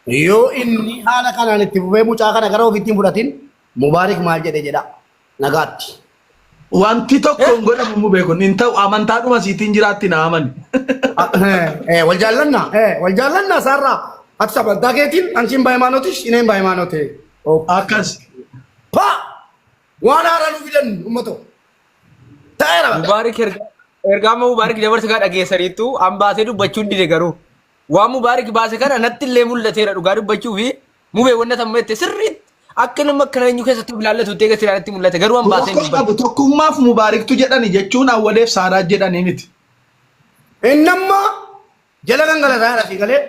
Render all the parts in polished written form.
Yoo inni haala kanaan itti fufee mucaa kana gara ofiitti hin fudhatin Mubaarik maal jedhe jedha nagaatti. Wanti tokko hin godhamu mu beekun hin ta'u amantaadhuma siitiin jiraatti na amani. Wal jaallanna wal jaallanna isaarraa ati amantaa keetiin anchiin baay'imaanotish ineen baay'imaanote. Akkas. Pa! Waan haaraa nu fidan uummatoo. Ta'eera bakka. Mubaarik ergaa ergaa amma Mubaarik dabarse kana dhageessaniittu an baasee dubbachuun dide garuu. Waan Mubaarik baase kana natti illee mul'ateera dhugaa dubbachuu fi mubee wanna tamma jette sirriitti akka nama akkana eenyu keessatti of ilaallatu ta'e silaa natti mul'ate garuu an baasee hin Rakkoo dubbanne. qabu tokkummaaf mubaariktu jedhani jechuun awwaleef saaraa jedhanii miti. Inni amma jala gangalataa jira si galee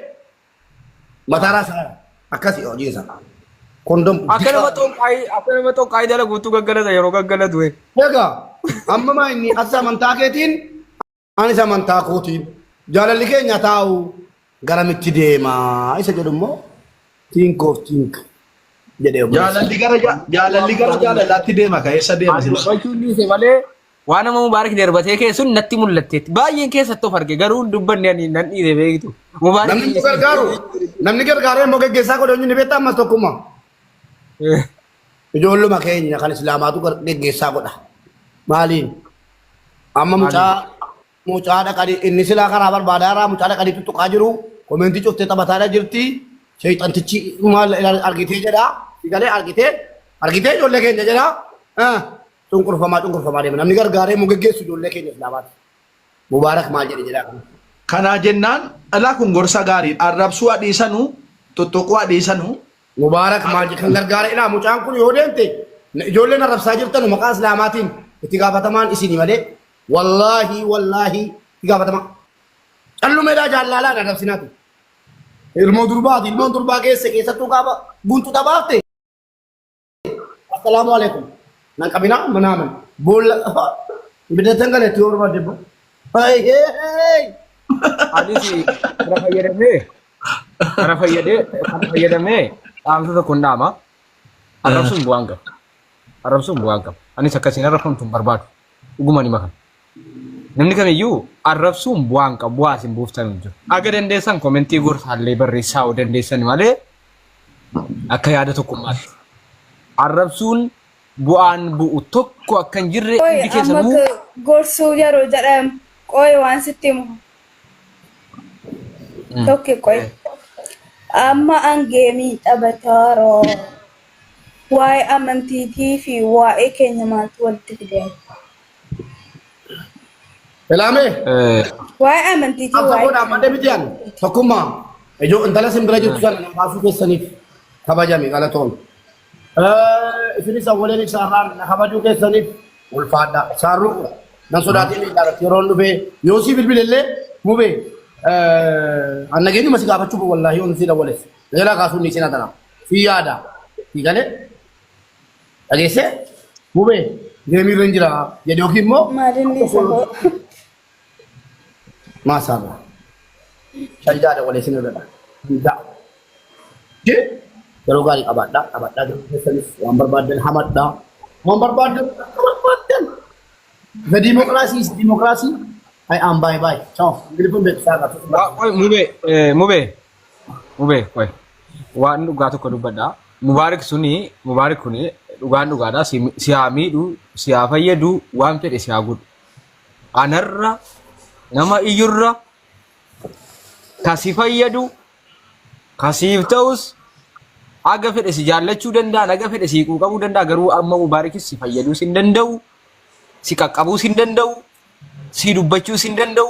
mataa raasaa jira. Akkasi hojiin isaa. Kondom. Akka nama xonqaayii dalaguutu gaggalata yeroo gaggalatu. Egaa amma maa inni as amantaa keetiin anis amantaa kootiin jaalalli keenya taa'u garamitti deema isa jedhu immoo think of think jedhee obboleessi. Jaalalli gara jaalalaatti deema ka eessa deema Ani sila. dubbachuun dhiise malee waan nama Mubaarik darbatee keessun natti mul'atteetti. Baay'een keessatti of arge garuu hin dubbanne ani nan dhiise beektu. Mubaarik Namni nu gargaaru namni gargaaree immoo geggeessaa godhe eenyu ni beektaa ammas tokkummaa. Ijoolluma keenya kan islaamaatu geggeessaa godha. Maaliin? Amma mucaa mucaa dhaqanii inni silaa karaa barbaadaa irraa mucaa dhaqanii tuttuqaa jiru komentii cuftee taphataadha jirti. Sheexantichi maal argitee jedha. Sigalee argitee argitee ijoollee keenya jedha. Cunqurfamaa cunqurfamaa deema. Namni gargaaree mu geggeessu ijoollee keenya islaamaati. Mubaarak maal jedhe jedha. Kanaa jennaan dhalaa kun gorsa gaariidha. Arrabsuu adiisanuu tuttuquu adiisanuu Mubaarak maal jedhe kan gargaare ilaa mucaan kun yoo deemte ijoolleen arrabsaa jirtanu maqaa islaamaatiin itti gaafatamaan isinii malee wallaahi wallaahi itti gaafatamaa. Callumeedhaa jaallalaa arrabsinaatu. Ilmoo durbaati ilmoon durbaa keessa keessattuu gaafa guntu tabaafte. Assalaamu alaikum. Nan qabinaa manaaman. Boolla ibidda galetti yoo barbaadde immoo. Hey hey. Anis kana fayyadamee dhaamsa tokko hin dhaama. Arrabsuun bu'aan qabu. Arrabsuun bu'aan qabu. Anis akkasiin arrabfamtu hin barbaadu. Dhuguma ni makan. Namni kamiyyuu arrabsuun bu'aan qabu bu'aa isin buuftan hin jiru. Aga dandeessan komentii gorsaallee barreessaa yoo dandeessan malee akka yaada tokkummaatti. Arrabsuun bu'aan bu'u tokko akka hin jirre Qoy hundi amma keessanuu gorsuu yeroo jedhamu qoy waan sitti himu tokko qoy amma an geemii taphataaroo waa'ee amantiitii fi waa'ee keenya maaltu walitti fide? Ilaamee. Waa'ee amantiitii Absa waa'ee godha amma miti an tokkummaa ijoo intala simbira jirtu sana na baasuu keessaniif kabajami galatoon. Isinis awwaleen ibsaarraan na kabajuu keessaniif ulfaadha. Saarruu nan sodaatiin miidhaadha yeroon dhufee yoo si bilbilellee mubee an nageenyuma si gaafachuuf wallaahi on si dawwales. Na jalaa kaasuun ni isin tana. Si yaada. Si galee dhageessee mubee deemiirra hin jira jedhe yookiin immoo Maaliin isa koo? Maasaarra. Shanjaadha walee sin irradha. Shanjaa. Yeroo gaarii qabaadhaa. Qabaadhaa jiru keessanis waan barbaaddan hamadhaa. Waan barbaaddan akka barbaaddan. The democracy is democracy. I am bye bye. Ciao. Ingiliffaan beeksisaa qaba. Qoy mubee mubee mubee qoy waan dhugaa tokko dubbadha. Mubaarik suni Mubaarik kuni dhugaan dhugaadha si haa miidhu si haa fayyadu waan fedhe si haa godhu. Anarra nama iyyurra ka si fayyadu ka siif ta'us haga fedhe si jaallachuu danda'an haga fedhe si quuqamuu danda'a garuu amma Mubaarikis si fayyaduus hin danda'u si qaqqabuus hin danda'u si dubbachuus hin danda'u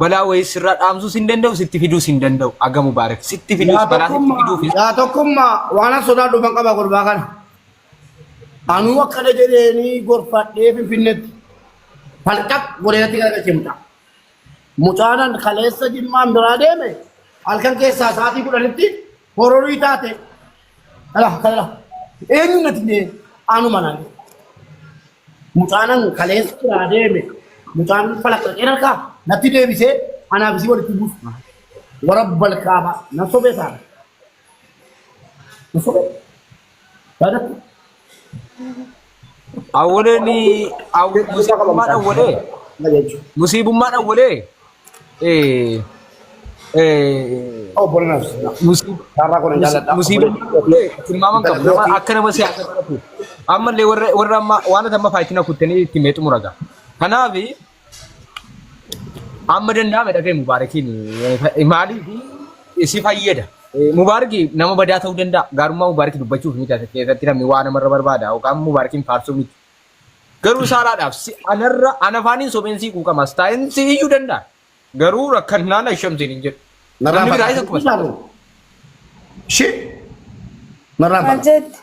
balaa wayii sirraa dhaamsuus hin danda'u sitti fiduus hin danda'u haga Mubaarik sitti fiduus Yaa balaa sitti tokkummaa fiduufis yaa tokkummaa waan an sodaadhu ban qaba gurbaa kana. Anuu akkana jedheenii gorfadhee Finfinneetti falqaq godhee natti garagalche mucaa. Mucaanan kaleessa jimmaan biraa deeme halkan keessaa sa'aatii 10tti hororii taate. Ala kana eenyu natti jee anuma naan jedhe. Mucaanan kaleessa biraa deeme mucaan falaqaqee harkaa natti deebisee anaaf isii walitti buusu. Warabbal kaaba na sobee ta'a. Na sobee. Yaadatti. Awwaleen musiibummaan awwalee Na jechuudha. musiibummaan awwalee Obboleessa. Saarraa kun hin jaalladha. Musiiba tilmaaman qabu nama akka nama siyaasa baratu ammallee warra warra amma waan ati amma faayitina kuttanii itti mee xumura ga'a. Kanaaf amma danda'ame dhaga'e Mubaarakiin maaliif si fayyada. Mubaaraki nama badaa ta'uu danda'a. Gaarummaa Mubaaraki dubbachuuf miti as keessatti namni waa namarra barbaada yookaan Mubaarakiin faarsuu miti. Garuu saaraadhaaf si anarra ana afaaniin sobeen sii quuqamas taa'een si iyyuu danda'a. Garuu rakkannaan ashamsiin hin jedhu. Narraan Namni biraayis akkuma sana. fagaatini. Shi. Narraan Maal fagaatini. jette?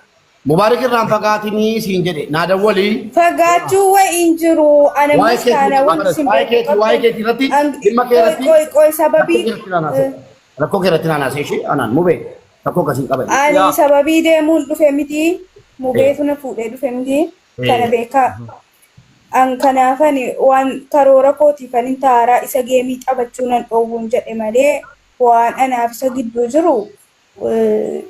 Mubaarik irraan fagaatinii siin jedhe naa dawwalii. Fagaachuu wayi hin jiru. Ana Waa'ee keetii miskaana wanti isin waa'ee beekuu keetii waa'ee qabdan. keetii irratti dhimma kee Qoy irratti qoy qoy rakkoo sababii kee irratti naanaase. Rakkoo kee irratti naanaase ishee anaan mubee rakkoo akkasii hin qaban. ani Yaa. sababii deemuun dhufe miti. Mubeetu na fuudhee dhufe miti. Kana beekaa. An kanaafani waan karoora kootiifan hin taaraa isa geemii taphachuu nan dhoowwuun jedhe malee waan anaaf isa gidduu jiru eh,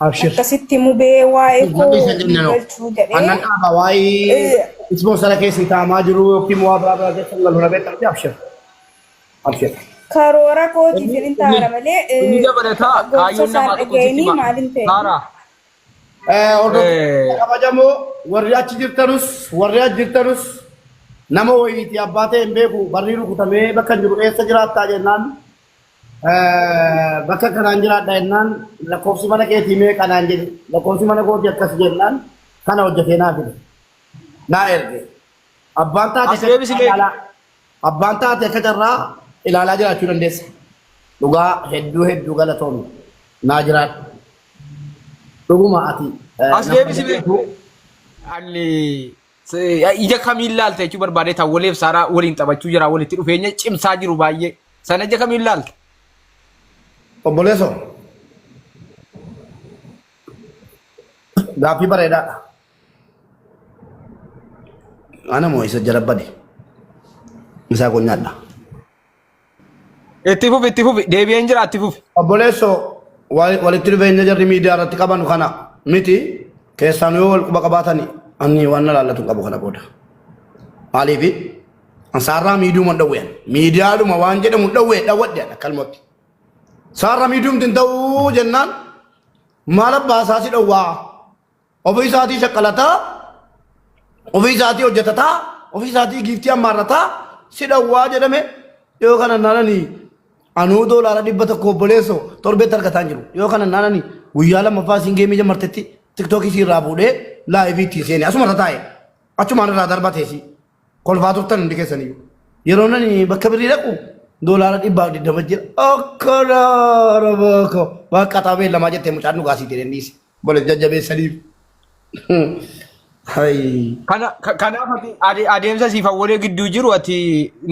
Abshir. akkasitti mubee waa'ee koo Namni isa hin jennaan galchuu jedhee annan dhaaba waa'ee eh, ispoonsara keessi taa'amaa jiru yookiin waa biraa biraa keessa galu na beektan abshir. Abshir. Karoora kootiif Inni hin inni taara malee inni dabalataa gorsa kaayyoon isaan namaa tokko sitti dhaga'anii hima. maal hin ta'e. Saaraa. Hordoftoota kabajamoo warri achi jirtanus warri achi jirtanus nama wayiiti abbaa ta'e hin beeku barrii rukutamee bakka hin jiru eessa jiraattaa jennaan bakka kanaan jiraadha jennaan lakkoofsi mana keetii mee kanaan jedhe lakkoofsi mana kootii akkas jennaan kana hojjetee naa fide naa erge abbaan taate As deebisi akka beeku. ilaalaa abbaan taate akka carraa ilaalaa jiraachuu dandeessa dhugaa hedduu hedduu galatoomi naa jiraadhu. Dhuguma ati As nama deebisi beeku. beektu Ani ija kamiin laalta jechuu barbaade tawwaleef Saaraa waliin taphachuu jira walitti dhufeenya cimsaa jiru baay'ee. Sana ija kamiin laalta? Obboleesso gaaffii bareedaadha. Ana moo isa jala bade isaa kun nyaadha. Itti fufi itti fufi deebi'een jira itti fufi. Obboleesso walitti dhufeenya jarri miidiyaa irratti qabanu kana miti keessaan yoo wal quba qabaatani ani waan na laallatu hin qabu kana booda. Maaliif ansaarraa miidiyooma hin dhowween miidiyaadhuma waan jedhamu hin dhowwee dhawwadhe akkanumatti. Saarra miidiyoomti hin ta'uu jennaan maal abbaa isaa si dhowwaa Ofii isaatii shaqqalataa, ofii isaatii hojjetataa, ofii isaatii giiftii ammaarrataa si dhawwaa jedhame yoo kana naanani anuu doolaara 100 obboleesso torbeetti argataa hin jiru. Yoo kana naanani guyyaa lammaffaa isiin geemii jammartetti tiktookii isii irraa fuudhee laayivii ittiin seene asuma irra taa'e achumaan irraa darbateesi kolfaa turtan hundi keessaniyyuu. Yeroo nani bakka birrii dhaqu doolaara 120 jira. Akkana rabaako bakka xaabee lamaa jettee mucaan dhugaasii jedhee dhiise. Boleef jajjabeessaniif. Hay. Kanaaf ati adeemsa siif awwalee gidduu jiru ati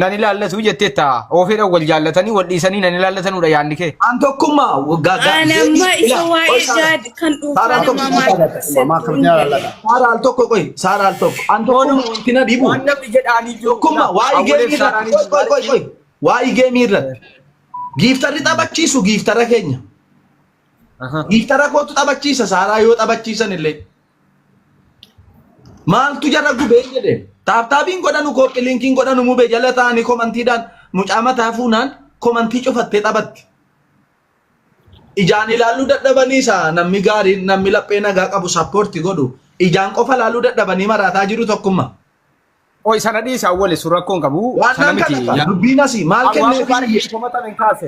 nan ilaallatu jetteetta. Oofeedhaan wal jaallatanii wal dhiisanii nan ilaallatanudha yaadni kee. An tokkummaa waggaa An amma isa ila qoy waa'ee Saara jaad kan dhuunfaa Saara tokko namaa maal Maa akkasitti akkamitti hin jedhe. ilaallata? Saara al tokko qoy Saara al tokko an Noonu tokkummaa wanti na dhibu waan namni jedhaanii jiru tokkummaa waa'ee awwaleef geemii irratti Saaraanis qoy qoy qoy Mubaarakiin. qoy waa'ee geemii irratti giiftarri taphachiisu giiftara keenya. Giiftara kootu taphachiisa Saaraa yoo taphachiisan illee. Maaltu jara gubee jedhe. Taaptaabiin godhanu kooppi linkiin godhanu mubee jala taa'anii komantiidhaan mucaa mataa fuunaan komantii cufattee taphatti. Ijaan ilaaluu dadhabanii isaa namni gaariin namni laphee nagaa qabu sappoorti godhu ijaan qofa ilaaluu dadhabanii maraataa jiru tokkummaa. Oi sana dhiisi awwale sun rakkoo hin qabu. Waan Sana nan miti. kana qaba. Dubbiin asii maal Waan kenneef Mubaarakiin komatan hin kaase.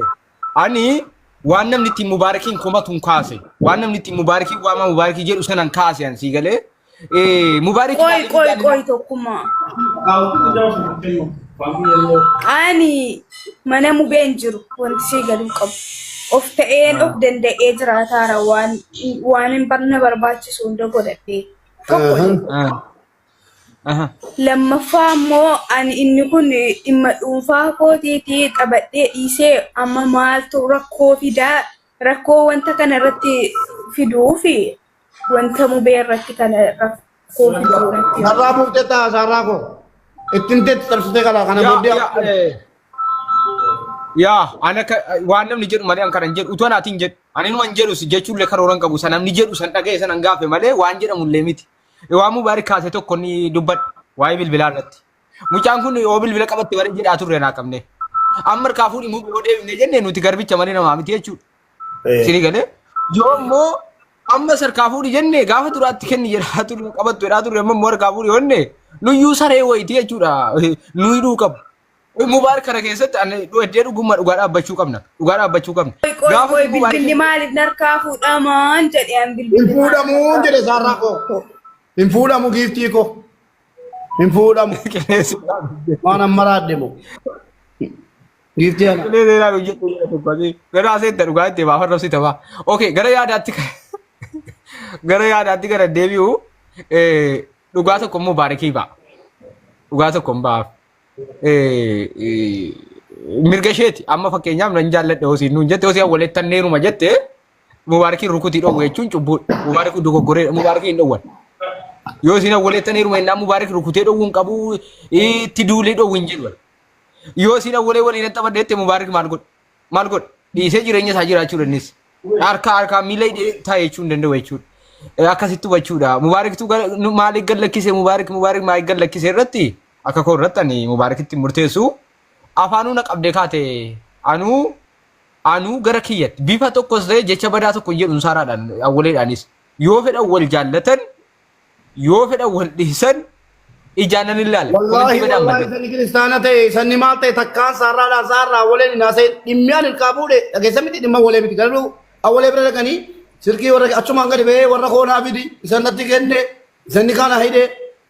Ani waan namni ittiin Mubaarakiin komatu hin kaase. Waan namni ittiin Mubaarakiin waama Mubaarakii jedhu sana hin kaase an sii galee. Mubaarakii Qoy qoy qoy tokkummaa. Ani mana mubeen jiru wanti sii galuu qabu. Of ta'een of danda'ee jiraataara waan waan hin barna barbaachisu hunda godhadhee. Tokko jedhe. Lammaffaa immoo ani inni kun dhimma dhuunfaa kootiiti taphadhee dhiisee amma maaltu rakkoo fidaa rakkoo wanta kana irratti fiduu fi wanta mubee irratti kana rakkoo fiduu natti Sarraa buuftee ta'a sarraa koo. Ittiin teetti cabsitee kala kana Yaa booddee yaa yaa ana waan namni jedhu malee an kana hin jedhu utuu anaatiin jedhu ani numa hin jedhu jechuullee karoora hin qabu san namni jedhu san dhaga'e san an gaafe malee waan jedhamullee miti. Waan Mubaarik kaase tokko ni dubbadha waa'ee bilbilaa irratti. Mucaan kun yoo bilbila qabatte warri jedhaa turre naa qabne. Amma harkaa fuudhi mubee yoo deebine jenne nuti garbicha malee namaa miti jechuudha. Isinii galee yoo immoo amma harkaa fuudhi jenne gaafa duraatti kenni jedhaa turre qabattu jedhaa turre amma immoo harkaa fuudhi jenne nuyyuu saree wayitii jechuudha. Nu hidhuu qabu. Mubaarak kana keessatti ani iddoo dhugummaa dhugaa dhaabbachuu qabna. Dhugaa dhaabbachuu qabna. Qoy qoy Gaafa qoy Mubaarak bilbilli maaliif narkaa fuudhamaan jedhe an Hin bilbilli maaliif fuudhamuun jedhe saarraa koo. Hin fuudhamu giiftii koo. Hin fuudhamu. qilleensi Waan amma raadde moo. Giiftii ana. qilleensi ilaalu jettu jedha tokko asii. Gara aseetta dhugaa itti baafan rabsita ba'a. Okay, gara yaadaatti gara yaadaatti gara deebi'u dhugaa tokko Mubaarakii ba'a. Dhugaa tokko hin ba'aaf. Mirga isheeti amma fakkeenyaaf nan jaalladha hosiin nuun jette hosii awwaleettanneeruma jette Mubaarakiin rukutii dhowwe jechuun cubbuudha. Mubaarak dogoggoree Mubaarakiin hin dhowwan. Yoo isin awwaleettaniiruma innaan Mubaarak rukutee dhowwuu hin qabu itti duulee dhowwu hin jedhu. Yoo isin awwalee waliin hin taphadhe jette Mubaarak maal godha? Maal godha? Dhiisee jireenya isaa jiraachuu dandeessa. Harka harkaan miila hidhee taa'e jechuu hin danda'u jechuudha. Akkasitti hubachuudha. Mubaaraktu maaliif gad lakkise Mubaarak Mubaarak maaliif gad lakkise irratti akka koo irratti ani Mubaarakitti murteessu afaanuu na qabdee kaate anuu anuu gara kiyyatti bifa tokkos ta'e jecha badaa tokko hin jedhu saaraadhaan awwaleedhaanis yoo fedhan wal jaallatan yoo fedhan wal dhiisan ijaan nan ilaala. Wallaahi Komentii badaan wallaahi barreessa. sanni kiristaana ta'e sanni maal ta'e takkaan saarraadhaan saarraa waleen hin haasa'in dhimmi ani ilkaa fuudhe dhageessa miti dhimma walee miti garuu awwalee bira dhaqanii sirkii warra achumaan gadi ba'ee warra koonaa fidi isan natti kenne isanni kana hidhe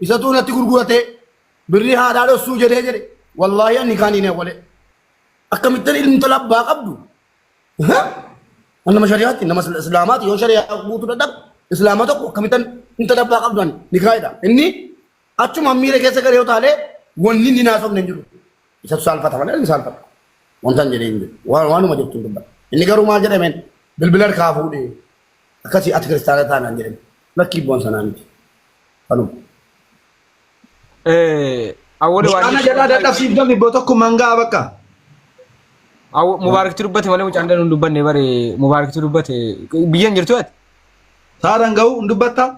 isatuu natti gurgurate birrii haadhaa dhossuu jedhee jedhe wallaahi ani kaan hin awwalee akkamittan ilmi abbaa qabdu Nama shari'aatti nama islaamaati yoo shari'aa guutuu dadhabu islaama tokko akkamittan intala abbaa qabdu ani nikaayidha. Inni achuma miira keessa galee yoo taalee wanni inni naasofne hin jiru. Isatu saalfata malee inni saalfata. Wanta hin jedhee hin jiru. Waanuma jettu hin dubbata. Inni garuu maal jedhameen bilbila harkaa fuudhee akkasii ati kiristaana taanaan jedhame. Lakkii bu'an sanaa miti. Kanuma. Awwali waan Mucaana jalaa dadhabsiiftan ibboo tokko mangaa bakka. Mubaarakti dubbate malee mucaan danuu hin dubbanne bare Mubaarakti dubbate biyya hin jirtu ati. Saaraan ga'u hin dubbattaa?